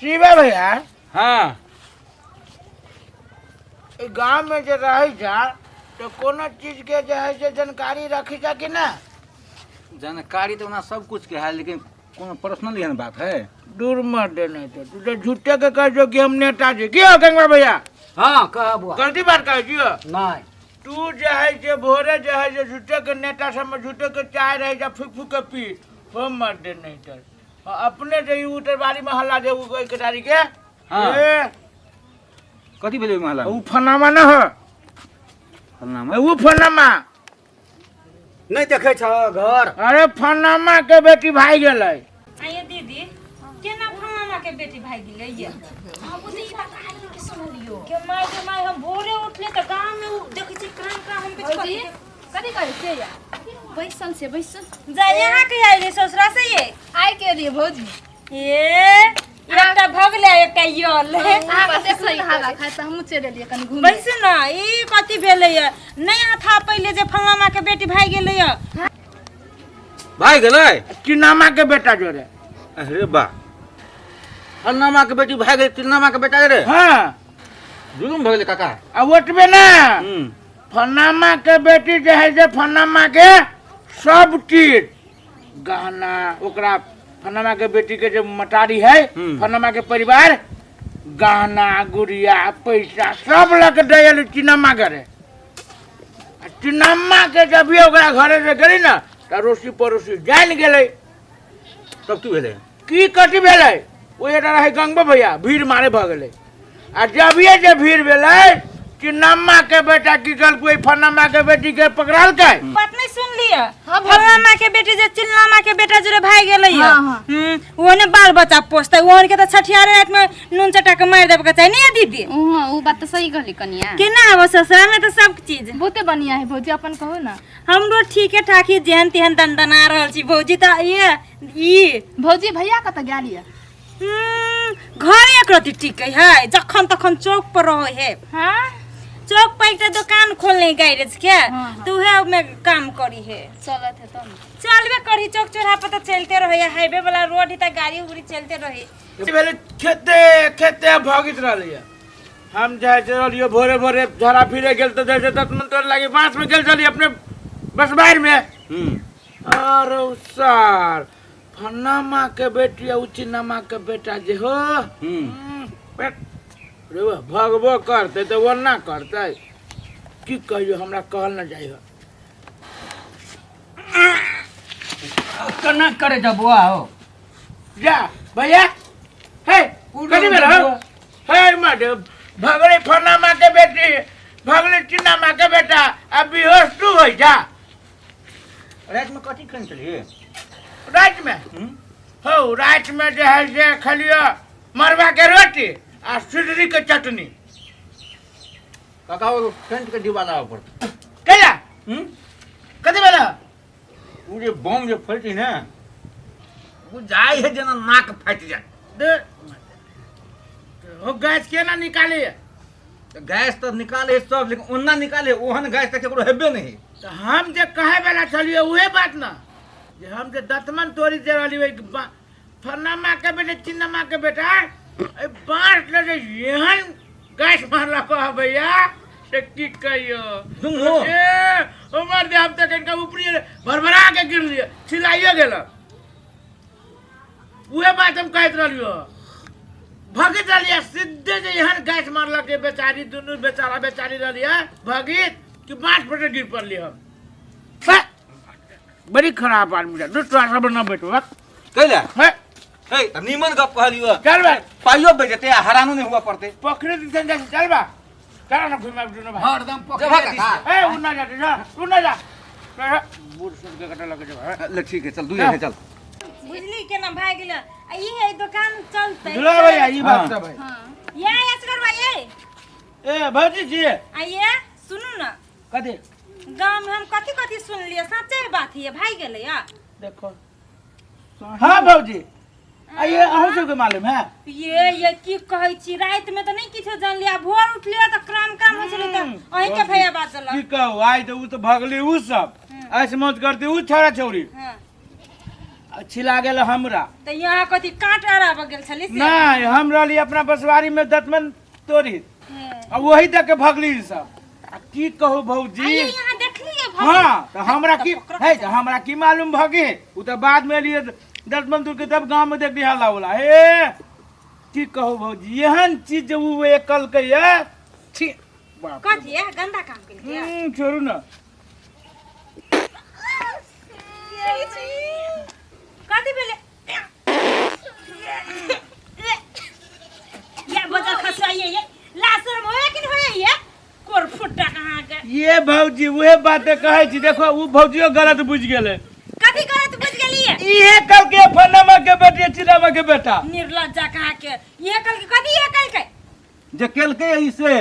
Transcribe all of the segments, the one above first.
शिवा भैया। हाँ। ई गांव में जे रहे जा तो कोनो चीज के जे है से जानकारी रखी जा कि ना? जानकारी तो ओना सब कुछ के है, लेकिन कोनो पर्सनल एहन बात है। दूर मत दे, नहीं तो तू तो झूठे के कह जो कि हम नेता जी की हो। गंगा भैया। हाँ, कह बुआ। गलती बात कह जियो। नहीं। तू जे है से भोरे जे है से झूठे के नेता सब में झूठे के चाय रहे जा फूक फूक के पी हो मत दे, नहीं तो अपने जे ई उतरबारी में हल्ला दे उ कटारी के। हाँ। ए, कथी भेलै ओहि महला? उ फनामा न हो। फलनामा? उ फनामा। नहीं देखे छ घर? अरे फनामा के बेटी भाई गेलै। आइए दीदी, केना फलाना के बेटी भागि गेलै ये? हम तऽ ई बात आइ के सुनलियो। के माय के माय, हम भोरे उठले तऽ गाँव में उ देखै छी काम काम हम किछु। भौजी, कथी करै छियै या? बैसल छै, बैसल। जा यहाँ के आइले ससुरा से ये? आइ के एलियै भौजी। ए, एकटा भगले एकटा यल। अहाँके देखली हवा खाइत तऽ हमहूँ चलि एलियै कनि घूमे। बैसू न। ई कथी भेलै ये? नहि अहाँ था पहिले जे फलाना के बेटी भागि गेलै ये? भागि गेलै। चिनामा के बेटा जोरे। अरे बा, फलनामा के बेटी भागि गेलै चिन्नामा के बेटा रे? हाँ। जुलुम भऽ गेलै काका। आ ओतबे ना, हम्म। फनामा के बेटी जे है से फनामा के सब चीज गहना ओकरा फनामा के बेटी के जे मटारी है, फनामा के परिवार गहना गुड़िया पैसा सब लऽ के दै चिनामा घरे। आ चिनामा के जब भी ओकरा घरे से गेली ना तऽ अड़ोसी पड़ोसी जानि गेलै। तब की भेलै? की कथी भेलै, ओ एकटा रहै गंगबो भैया, भीड़ मारे भऽ गेलै। आ जभिए जे भीड़ भेलै, चिन्नम्मा के बेटा की केलकै, ओहि फन्नम्मा के बेटी के पकड़लकै। बात नहीं सुन लिया? फलाना के बेटी जे चिल्लामा के बेटा जोरे भाग गेलै ये। हाँ, हाँ। ओने बाल बच्चा पोसतै, ओहन के तऽ छठियारे रात में नून चटा के मारि देबे के चाही नहीं दीदी? हाँ, उ बात तऽ सही कहली कनिया। केना आबो ससुरा में तऽ सब चीज बहुते बढ़िया है भौजी, अपन कहू ना। हमरो ठीके ठाक ही, जेहन तेहन दनदना रहल छी भौजी। तऽ ये ई भौजी, भैया कतऽ गेल ये? घरे एक रति टिकै है, जखन तखन चौक पर रहै है। हाँ? चौक पर एकटा दोकान खोलने गैरेज के, हाँ। तऽ उहे में काम करी है। चलत है तब। चलबे करी, चौक चौराहा पर तऽ चलते रहे, हाईवे वाला रोड है तऽ गाड़ी उड़ी चलते रहे। भेलै खेते खेते भगित रहलैए। हम जाइ रहलियै भोरे भोरे झड़ा फिरे गेल तऽ जाइ छै दतमन तोड़ लागी बाँस में गेल छलियै अपने बसबारि में। अरे सर, फन्नामा के बेटी आ उचिनामा के बेटा जे हो, रे बा, भगबो करतै तऽ ओना करतै, की कहियो, हमरा कहल न जाइ हो। केना करे जा बुआ हो? जा भैया, हे कथी भेल हौ? हे माधव, भगले फन्नामा के बेटी, भगले चिन्नामा के बेटा आ बेहोश तू होइ जा। राति में कथी खेने छलियै? राति में? हौ, राति में जे है से खेलियो मड़ुआ के रोटी आ सिदरी के चटनी। काका, ओ टेंट के डिब्बा लाबऽ पड़तै। कैला? हम्म? कथी भेल? ओ जे बम जे फटि ने, ओ जाइ है जेना नाक फाटि जाय। दे ओ गैस केना निकाली? तऽ गैस तऽ निकाले सब, लेकिन ओना निकाले ओहन गैस तऽ केकरो हेबे नहि। तऽ हम जे कहे वाला छलियै उहे बात न, जे हम जे दतमन तोड़ी दे रहली ओहि फन्नामा के बेटा चिन्नमा के बेटा एहि बाँस ले जे एहन गैस मारलक हँ भैया से की कहियो। दुनू? ए उमर दे, हम तऽ कनिका ऊपरी भरभरा के गिरलियै, छिलाइयो गेल। उहे बात हम कहैत रहलियो, भगैत रहलियै सीधे जे एहन गैस मारलक बेचारी, दुनू बेचारा बेचारी रहलियै भगीत कि बाँस पर से गिर पड़लियै हम। छे, बड़ी खराब आदमी रहे, दू तोरा सब न बैठो। कैला? हे। हे, तऽ नीमन गप कहलियो। चल बा। पाइयो बचि जेतै आ हरानो नहि हुअ पड़तै। पोखरि दिसन जाइ छी, चल बा, चल न घुमि आबि दुनू भाइ। हरदम पोखरि जेबहक दिस। काका? ए, उ ना जा, जा तू ना जा, बूढ़ सूढ़ के कटऽ लगे जेबा। ले ठीक है, चल दू जगह चल। बुझली केना भागि गेलै? आ ई है दोकान चलतै। दुला भैया, ई बात हाँ। सब है। हाँ। ये असगर भाई ये। ए भौजी जी। आ ये सुनू ना। कथी? गाँव में हम कथी कथी सुनलियै, सच्चे बात ये भागि गेलै या? देखो हाँ भौजी, आ ये अहूँ सबके मालूम है? ये की कहै छी, राति में तऽ नहि किछो जानलियै, आ भोर उठलियै तऽ क्रम काम होइ छलै तऽ अहीं के भैया बाजल। की कहू, आइ तऽ उ तऽ भगली, उ सब ऐसे मौज करती उ छौड़ा छौड़ी। हाँ। आ छिला गेल हमरा। तऽ यहाँ कथी काँट अराबऽ गेल छली से? नहीं, हम रहली अपना बसवारी में दतमन तोरी आ वही देख के भगली ई सब। आ की कहू भौजी, आइए यहाँ देखलिए भगी। हाँ, तो हमरा की पकड़ है, तो हमरा की मालूम भगे, उ तो बाद में लिए दतमन तोड़ के तब गांव में देख हल्ला होला। हे की कहू भौजी, एहन चीज जे उ एकल के ये छी बाप रे। कथी है गंदा काम केलकै? छोड़ू ना। कथी भेलै? ये बजर खसुआ, ये लाशरम होए कि नहीं होए? ये कोर फुट्टा कहाँ के? ये भौजी उहे बात कहै छी, देखो उ भौजियो गलत बुझ गेलै। कथी गलत बुझ गेलिए? इहे कल के फनमा के बेटी चिरामा के बेटा। निर्लज्जा कहाँ के, ये कल के कथी ये कल के जे केलकै ई से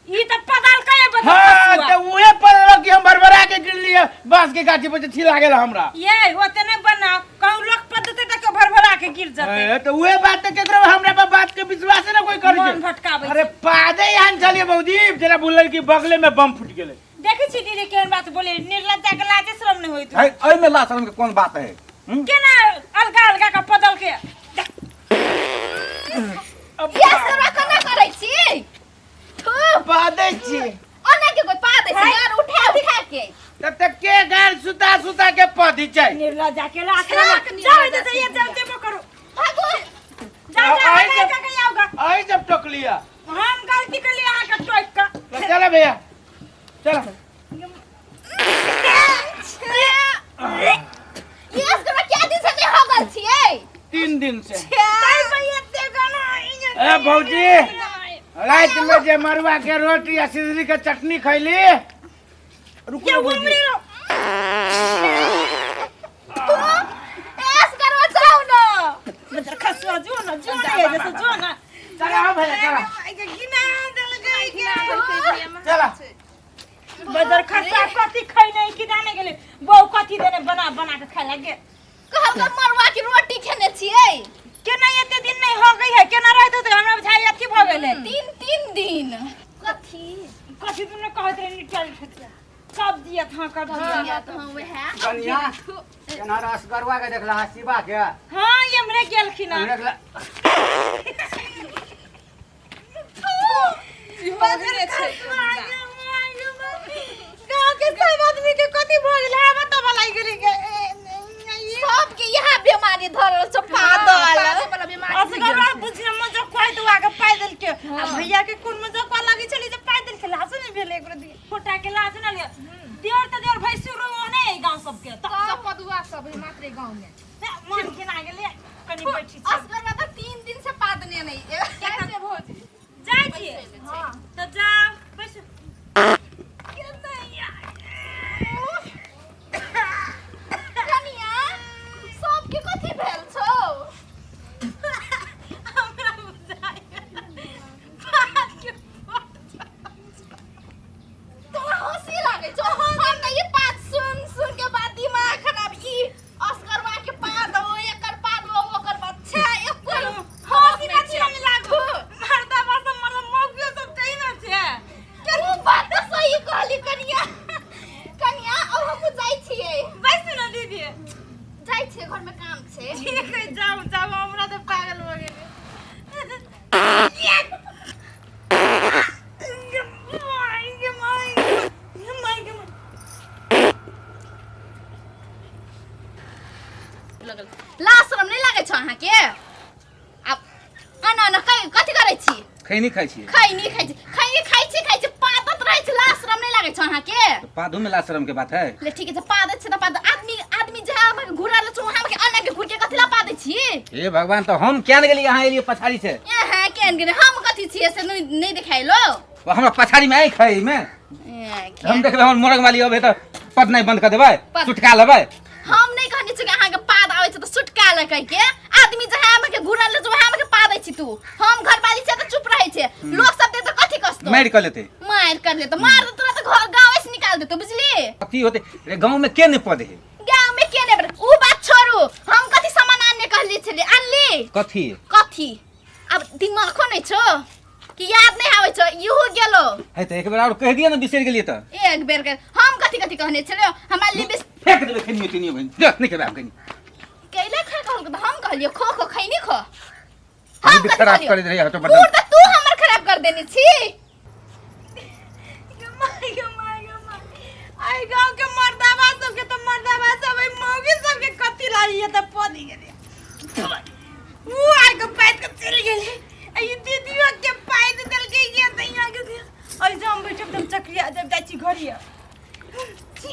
ई त पदाल के बजर हाँ, खसुआ। तो उहे पड़ल कि हम बरबरा के गिरलिए बांस के गाछी पर, जे छिला गेल हमरा। ये ओते नहीं बनाओ, कहूँ लोग पद्धति तक भरभरा के गिर जते। ए, तो उहे बात त केकरो हमरा पर बात के विश्वास ना कोई करै मन छै। भटकाबै। अरे पादे यहाँ चलिए भौजी, जरा बोलल कि बगले में बम फूट गेलै। देखै छी दीदी केहन बात बोले, निर्लज्जा के लाजे शरम नहीं होइत। है, एहिमे लाज शरम के कोन बात है? केना अलगा अलगा का पदल के। ये सब केना करै छी थू? पादे छी। ओना के कोई पा दै छै यार, उठा उठा के। तब तक के गार सुता सुता के पदी छै। निर्लज्जा के लाज छाक शरम। निर्लज्जा। जाओ इधर से, ये जाओ, जेबो करो। भागो। जाओ जाओ। आई अलगा जब- के आओगा। आई जब टोकलिया। हम गलती कर लिया अहाँ के टोक का। तो चला भैया, चला। ये असगरवा क्या दिन से नहीं हो गल छियै? 3 दिन से। ताई भैया ते गाना। ए भौजी, रात में जे मरुआ के रोटी आ सिजरी के चटनी खैली, रुको ये ना भौजी। उमरे रो। असगरवा जाऊ न। बजर खसुआ, जो ना जो ना, ये जैसे जो ना। चला आओ भैया, चला। गिना देल गई। चला। बजर खसुआ कथी खै नहीं कि जाने गेले, बहू कथी देने बना बना के खाए लगे। कहल के मरुआ के रोटी खेने छियै। केना एते दिन नहीं हो गई है, केना रहते तो हमरा बुझाइ अथी भऽ गेलै। तीन तीन दिन कथी? कथी तुमने कहैत रहे निकल ठकिया कब दियत? हाँ, कब दियत। हाँ, वएह। कनिया, केना असगरवा के देखला हा शिवा के? हाँ, ये हमरे गेलखिन हँ। देखला। बजर खसुआ गे माय गे माय। गाँव के सब आदमी के कथी भऽ गेलै? आब तऽ भलाई गेली गे। सबके यहाँ बीमारी धरल छौ पादल। असगरवा बुझिए मजक पाइ दुआ के पाइ देलके आ भैया के कोन मजक लागै छलै जे पाइ देलके, लाज नहि भेलै एकरो दी फोटा के? लाज न ले देवर त देवर भैंसुर ओने है गाँव सबके त। सब पदुआ सब है मात्रे गाँव में। मन केना गेलै, कनि बैठी छी। असगरवा तऽ 3 दिन से पादने नहीं। कैसे भौजी? जाइ छियै तऽ जाउ, बैसू। कनिया, सबके कथी भेल छौ? हमरा बुझाइ बात के। तोरा हँसी लागै छौ? हम तऽ ई बात सुन सुन के बाद दिमाग खराब। ई असगरवा के पाद हो, एकर पाद हो, ओकर पाद छे, एको हँसी कथी नहि लागू, मर्दाबा सब मतलब मौगियो सब तही ने छै। उ बात तऽ सही कहली कनिया। कनिया, अब हमहूँ जाइ छियै। बैसू ने दीदी। जाइ छियै, घरमे काम छै। ठीक है, जाउ जाउ, हमरा तऽ पागल भऽ गेलै। माय गे माय गे माय गे माय। लगल लाज शरम नहि लागै छौ अहाँके? आब एना एना कथी करै छी? खैनी खाइ छियै। खैनी खाइ छी, खैनी खाइ छी, खाइ छी, पादत रहै छै, लाज शरम नहि लागै छौ अहाँके? पादू में लाज शरम के बात है? ले ठीक छै, पादै छै तऽ पाद। आदमी आदमी जहाँ अहाँके घुरा लै छै वहाँ अहाँके एना के घुर के कथी ला पादै छी? हे भगवान, तो हम क्या गेलियै, अहाँ एलियै पछाड़ी से। यहाँ केहन गेलै? हम कथी छियै से नहि नहि देखाइलो? वो हमरा पछाड़ी में आँखि है में? हम देखबै, हमर मोरंग वाली अबै तऽ पदनाइ बंद कऽ देबै। सुटका लेबै। हम नहि कहने छी कि अहाँके पाद आबै छै तऽ सुटका ले कहिके। आदमी जहाँ अहाँके घुरा लै छै वहाँ अहाँके पादै छी तू। हम घरवाली छियै तऽ चुप रहै छै, लोक सब देख तऽ कथी कसतो? मारि कऽ लेतै। मारि कर लेतो, मार देतो तोरा तऽ घर गाँव से निकाल देतो, बुझली? कथी होतै रे, गाँव में के नहि पदे है? गाँव में के नहि? उ बात छोड़ू, हम कथी सामान आनने कहली छली, आनली? कथी? कथी? अब दिमागो नहि छौ कि याद नहि आबै छौ? इहो गेलो। है तऽ एक बेर आओर कहि दिअ ने, बिसरि गेलियै तऽ। एक बेर के हम कथी कथी कहने छलियौ? हमरा लिबिस फेंक देबै खैनियो तीनियो बहिन, देख नहि खेबै हम खैनी। खो हम कहलियो खो खो खैनी खो। हम मूड कथी खराब कहलियौ? कर दे रही हटो मूड बदल। तऽ तू हमर खराब कर देने छी। गे माय, गे माय, गे माय, आई गांव के मर्दाबा सबके त मर्दाबा सब आई मौगी सबके कथी लागी त पदी गेलै। ऊ आइ के पाइत के चलि गेलै आ ई दीदियो के पाइत देलकै ये त यहाँ के ऐसे हम बैठब त हम चक्रिया जब जाइ छी घरिया। छी।